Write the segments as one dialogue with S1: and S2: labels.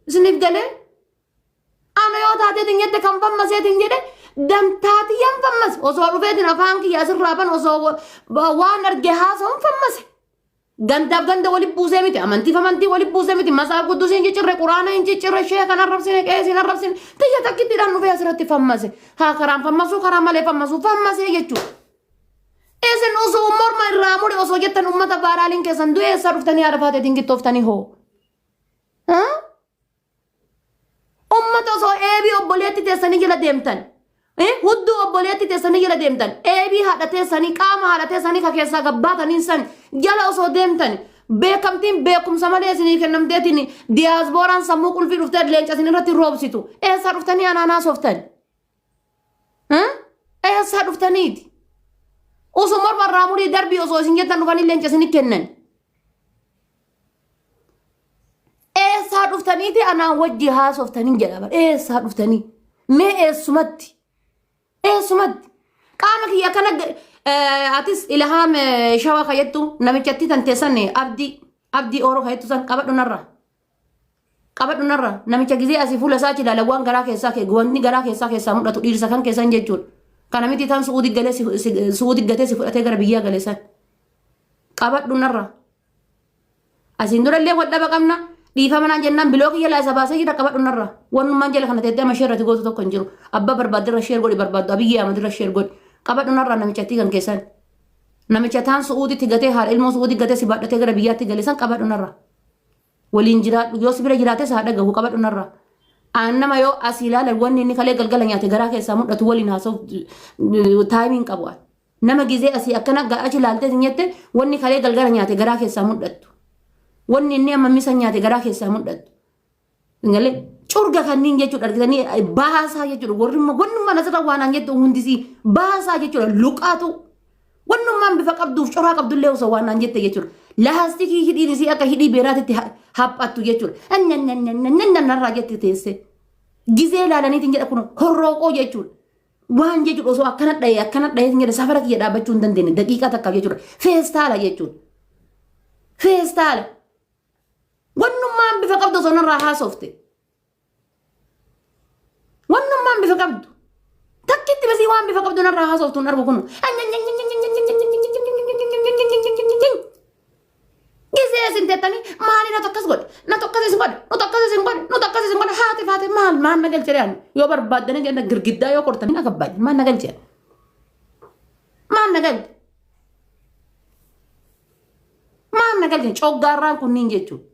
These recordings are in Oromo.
S1: Isiniif galee? Ana yoo taateetiin jette kan fammaseetiin jedhe dantaatiyyaan fammase. Osoo dhufeetiin afaan kiyya asirraa ban osoo waan arge haasa'uun fammase. Gandaaf ganda wali buusee miti, amantiif amantii wali buusee miti, matsaaf quddusii hin ciccirre, quraana hin ciccirre, sheeka hin arrabsine, qeesii hin arrabsine, tiyya takkittiidhaan dhufee asirratti fammase. Haa karaan fammasuu, karaa malee fammasuu, fammasee jechuudha. Isin osoo morma irraa muri osoo jettan uummata baaraaliin keessan du'e eessaa dhuftanii haadha faateetiin qixxooftanii hoo? Haa? Ummata osoo eebii obboleetti teessanii jala deemtan. Hudduu obboleetti teessanii jala deemtan. Eebii haadha teessanii qaama haadha teessanii ka keessaa gabbaataniin san jala osoo deemtan. Beekamtiin beekumsa malee isinii kennamteetiin diyaasbooraan sammuu qulfii dhuftee leenca isin irratti roobsitu. Eessaa dhuftanii anaan haasoftan? Eessaa dhuftaniiti? Osoo morma irraa murii darbii osoo isin jettan dhufanii leenca isinii kennan. Eessaa dhuftaniiti anaan wajji haasoftanii jedha bara. Eessaa dhuftanii? Mee eessumatti? Eessumatti? Qaama kiyya akkana atis Ilhaam Shawa ka jettu namichatti tan teessan Abdii Abdii Ooroo ka jettu san qabadhu narra. Qabadhu narra namicha gizee asii fuula isaa achi ilaala waan garaa keessaa kee wanni garaa keessaa keessaa mul'atu dhiirsa kan keessan jechuudha. Kana miti tan su'uudi galee su'uudi gatee si fudhatee gara biyyaa gale san. Qabadhu narra. Asiin durallee wal dhaba qabna. Dhiifama naan jennaan biloo kiyya laa isa baasee jira qabadhu narra. Wannummaan jala kana teettee amma ishee irratti gootu tokko hin jiru. Abbaa barbaadde irra sheer godhi barbaaddu Abiyyi Ahmad irra sheer godhi. Qabadhu narra namichattii kan keessan. Namicha taan su'uuditti gatee haadha ilmoo su'uudii gatee si baadhatee gara biyyaatti gale san qabadhu narra. Waliin jiraadhu yoo si bira jiraates haa dhagahu qabadhu narra. Aan nama yoo asii ilaalan wanni inni kalee galgala nyaate garaa keessaa mul'atu waliin haasa'uuf taayimii hin qabu. Nama gizee asii akkana achi ilaaltee sin jette wanni kalee galgala nyaate garaa keessaa mul'attu. Wanni inni amma misa nyaate garaa keessaa mul'attu. Galee curga kanneen jechuudha argitanii baasaa jechuudha warri wannummaan asirra waan aan jettu hundisii baasaa jechuudha luqaatu wannummaan bifa qabduuf coraa qabdullee osoo waan aan jette jechuudha. Laastikii hidhiin isii akka hidhii beeraatitti haphattu jechuudha. Narraa jette teessee. Gizee ilaalaniitiin jedha kun horrooqoo jechuudha. Waan jechuudha osoo akkana dhahee akkana dhahee jedhe safara kiyya dhaabbachuu hin dandeenye daqiiqaa takkaaf jechuudha. Feestaala jechuudha. Feestaala. Wannummaan bifa qabdu osoo narraa haasofte. Wannummaan bifa qabdu. Takkitti basii waan bifa qabdu narraa haasoftu hin argu kunu. Gisee isin teettanii maali natu akkas godhe natu akkas isin godhe nutu akkas isin godhe nutu akkas isin godhe haati faate maal maal na galche jedhan yoo barbaaddanii jenna girgiddaa yoo qortanii na kabbaadde maal na galche maal na galche maal na galche coggaarraan kunniin jechuudha.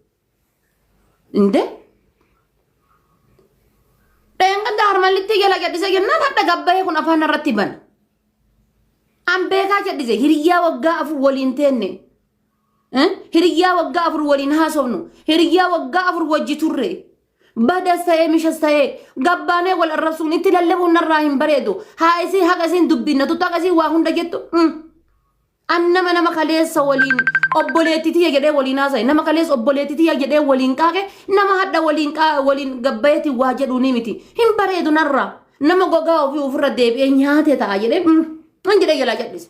S1: Inde dheengadda harmallitti jala gadhise jennaan hadha gabbayee kun afaan irratti bana. An beekaa jedhise hiriyyaa waggaa 4 waliin teenne. Hiriyyaa waggaa 4 waliin haasofnu. Hiriyyaa waggaa 4 wajji turre. Badas ta'ee mishas ta'ee gabbaanee wal arrabsuun itti lallabuun narraa hin bareedu. Haa isiin haqa isiin dubbiin na tuttu haqa isiin waa hunda jettu. An nama nama kaleessa waliin obboleetti tiyya jedhee waliin haasa'e nama kaleessa obboleetti tiyya jedhee waliin qaaqe nama hadha waliin qaa waliin gabbayeeti waa jedhuu ni miti hin bareedu narraa nama gogaa ofii ofirra deebi'ee nyaate ta'a jedhee hin jedhee jalaa jal'ise.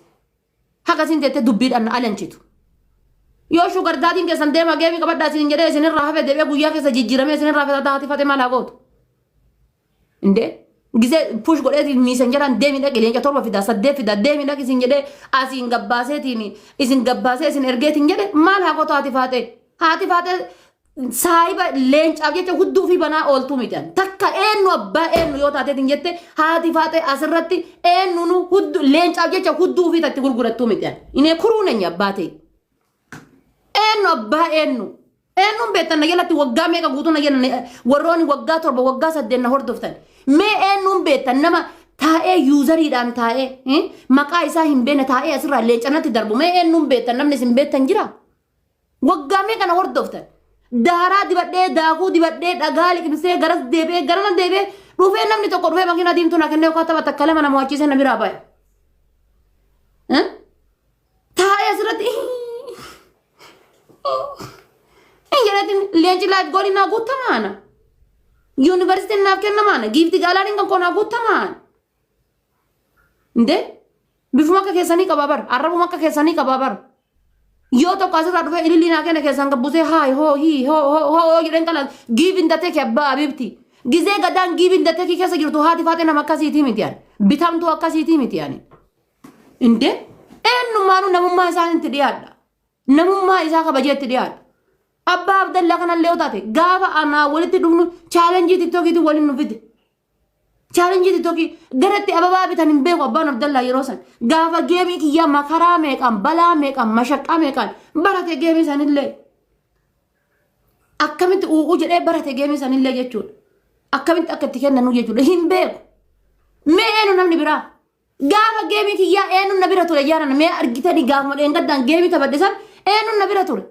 S1: Haqa isin teettee dubbiidhaan na alanchitu. Yoo shugar daatiin keessan deema geemii qabadhaa isin jedhee isinirraa hafe deebi'ee guyyaa keessa jijjiiramee isinirraa hafe taate fate maal haa gootu. Indee gisee push godheetiin miisanjaraan deemi dhaqi leenca torba fidaa saddeet fidaa deemi dhaqi isin jedhee asiin gabbaaseetiin isin gabbaasee isin ergeetiin jedhe maal haa gootu haati faaxee haati faaxee saahiba leencaaf jecha hudduu fi banaa ooltuu miti takka eenyu abbaa eenyu yoo taateetiin jette haati faaxee asirratti eenyu nu hudduu leencaaf jecha hudduu fi tatti gurgurattuu miti inee kuruu nanya abbaa ta'e. Eenyu abbaa eenyu? Eenyuun beektan na jalatti waggaa meeqa guutuu na jala warroonni waggaa 7 waggaa 8 na hordoftan. Mee eenyuun beektan nama taa'ee yuuzariidhaan taa'ee maqaa isaa hin beekne taa'ee asirraa leencanatti darbu mee eenyuun beektan namni isin beektan jira? Waggaa meeqa na hordoftan? Daaraa dibadhee daakuu dibadhee dhagaa liqimsee garas deebi'ee garana deebi'ee dhufee namni tokko dhufee makiinaa diimtuu na kennee yookaan tapha takka lama na mo'achiisee na biraa ba'e. Taa'ee asirratti hin jedhatin leenci laayif goolii naa guuttamaana. Yuunivarsiitiin naaf kennamaana. Giifti gaalaariin kan koo naa guuttamaana. Indee bifuma akka keessanii qabaa bara. Arrabuma akka keessanii qabaa bara. Yoo tokko asirraa dhufee ilillii naa kenna keessaan gabbusee haay hoo hii hoo hoo hoo hoo jedheen kalaas give in the take abbaa abiibti. Gizee gadaan give in the take keessa jirtu haati faatee nama akkasiitii miti ani. Bitamtuu akkasiitii miti ani. Indee eenyummaanuu namummaa isaan itti dhiyaadha. Namummaa isaa kabajee itti dhiyaadha. Abbaa Abdallaa kanallee yoo taate gaafa anaa walitti dhufnu challenge TikTokiitiin waliin nu fide. Challenge TikTokii garatti ababaa bitan hin beeku abbaan Abdallaa yeroo san. Gaafa game kiyyaa makaraa meeqaan, balaa meeqaan, mashaqqaa meeqaan barate game sanillee. Akkamitti u'uu jedhee barate game sanillee jechuudha. Akkamitti akka itti kennanu jechuudha hin beeku. Mee eenyu namni biraa? Gaafa game kiyyaa eenyu na bira ture jaaran? Mee argitanii gaafuma dheengaddaan game taphadhe san eenyu na bira ture?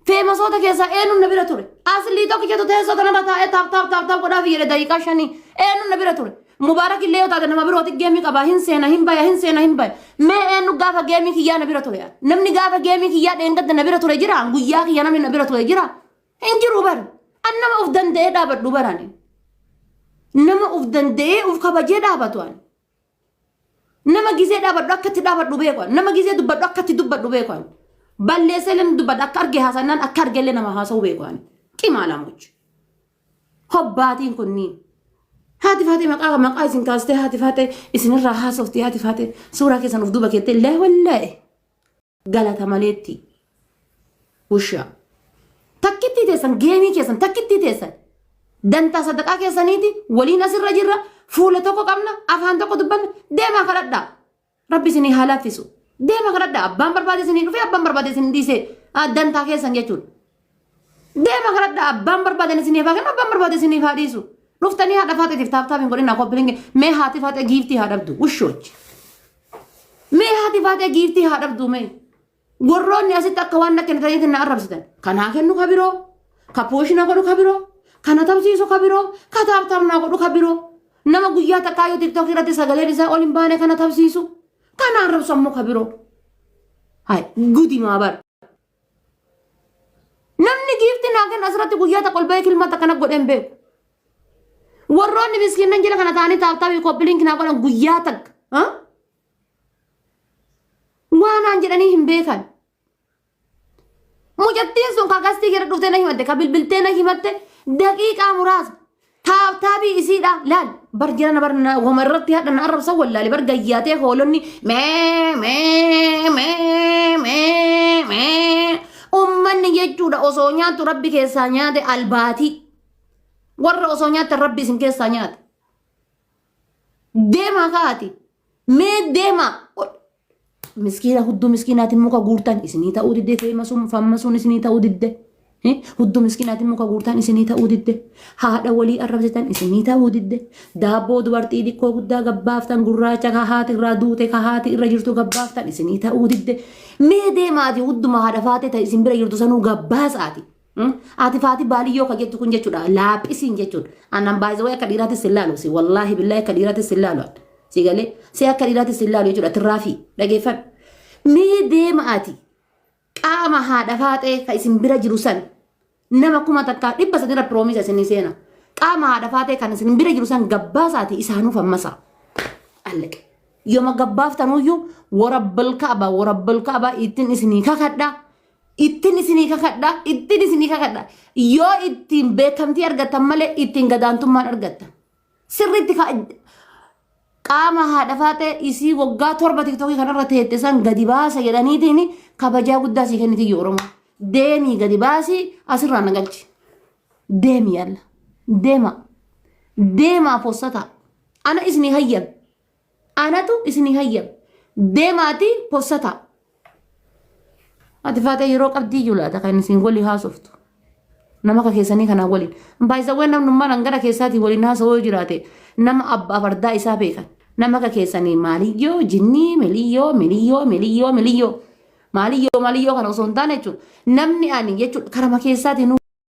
S1: Famousoota keessaa eenyu na bira ture? Aslii tokkichatu teessoo kanarra taa'ee tap tap tap tap godhaaf jedhe daqiiqaa 5 eenyu na bira ture? Mubaarak illee yoo taate nama birooti game qabaa, hin seena hin baya, hin seena hin baya. Mee eenyu gaafa game kiyyaa na bira ture? Namni gaafa game kiyyaa dheengadda na bira ture jira? Guyyaa kiyya namni na bira ture jira? Hin jiru bari. An nama of danda'ee dhaabadhu barani. Nama of danda'ee of kabajee dhaabatu ani. Nama gizee dhaabadhu akka itti dhaabadhu beeku. Nama gizee dubbadhu akka itti dubbadhu beeku. Balleessee illee dubbadhu, akka arge haasa'annaan akka arge illee nama haasa'u beeku. Qimaa lamuchi. Hobbaatiin kunniin. Haati faatee maqaa isin kaastee, haati faatee isinirraa haasofti, haati faatee suuraa keessan of duuba keettee illee wallaahi galata maleetti. Ushaa. Takkittii teessan, game keessan takkittii teessan. Dantaa sadaqaa keessaniiti waliin asirra jirra, fuula tokko qabna, afaan tokko dubbanna. Deemaa kadhadhaa. Rabbi isinii haa laaffisu. Deemaa kadhadhaa, abbaan barbaade isinii dhufee, abbaan barbaade isin dhiisee, dantaa keessan jechuudha. Deemaa kadhadhaa, abbaan barbaade isiniif haa kennu, abbaan barbaade isiniif haa dhiisu. Dhuftanii haadha faaxeetiif tap tap hin godhinaa, copy link. Mee haati faaxee giiftii haa dhabdu ushoochi. Mee haati faaxee giiftii haa dhabdu mee. Warroonni asitti akka waan akka kennitaniitiin na arrabsitan. Kanaa kennu ka biroo, ka pooshina godhu ka biroo, kana tabsiisu ka biroo, ka tap tap naa godhu ka biroo. Nama guyyaa takkaa yoo TikTok irratti sagaleen isaa ol hin baane kana tabsiisu. Kana arrabsu ammoo ka biroo. Hai, gudimaa bara. Namni giiftii naa kennu asirratti guyyaa takka ol bahee kilmata kana godheen beeku. Warroonni miskiinan jala kana ta'anii tap tapii copy link naa godhan guyyaa takka. Waanaan jedhanii hin beekan. Mucattiin sun ka gastii gara dhuftee na himatte, ka bilbiltee na himatte, daqiiqaa muraasa. Tap tapii isiidha laal bar jirana bar wama irratti hadha na arrabsan wallaale bar gayyaatee hoolonni mee mee mee mee mee ummanni jechuudha. Osoo nyaattu rabbi keessaa nyaate albaatii, warra osoo nyaattan rabbi isin keessaa nyaate. Deemaa kaati, mee deemaa. Miskiina hudduu miskiinaatiin muka guurtan isinii ta'uu didde, feemasuun fammasuun isinii ta'uu didde. Hudduu miskiinaatiin muka guurtan isinii ta'uu didde. Haadha walii arrabsitan isinii ta'uu didde. Daabboo dubartii xiqqoo guddaa gabbaaftan, gurraacha ka haati irraa duute, ka haati irra jirtu gabbaaftan isinii ta'uu didde. Mee deemaati hudduma haadha faatee ta'e isin bira jirtu sanuu gabbaasaati. Ati faati baaliyyoo ka jettu kun jechuudha. Laaphisiin jechuudha. Annan baay'ee akka dhiiraatis hin laalu. Si wallaahi billaahi akka dhiiraatis hin laalu. Si galee si akka dhiiraatis hin laalu jechuudha. Tirraafii dhageeffadhu. Mee deema ati qaama haadha faaxee ka isin bira jiru san nama 1300 irra promise isinii seena. Qaama haadha faaxee kan isin bira jiru san gabbaasaati isaanuu fammasa. Allaqe. Yooma gabbaaftanuyyuu warabbal kaaba, warabbal kaaba, ittiin isinii kakadha. Ittiin isinii kakadha. Ittiin isinii kakadha. Yoo ittiin beekamtii argattan malee ittiin gadaantummaan argattan. Sirriitti qaama haadha faaxee isii waggaa 7 TikTokii kanarra teette san gadi baasa jedhaniitiin kabajaa guddaa sii kenniti Oromoo. Deemii gadi baasii asirraa na galchi. Deemi yalla. Deema. Deemaa possataa. Ana isinii hayyam. Anatu isinii hayyam. Deemaati possataa. Ati faatee yeroo qabdii iyyuu laata kan isin walii haasoftu? Nama akka keessanii kanaa waliin. Baay'isawwan namnummaan gara keessaatii waliin haasawoo jiraate nama abbaa fardaa isaa beekan. Nama akka keessanii maaliyyoo jinnii miliyyoo miliyyoo miliyyoo miliyyoo maaliyyoo maaliyyoo kana osoo hin taane jechuudha. Namni ani jechuudha karama keessaatiin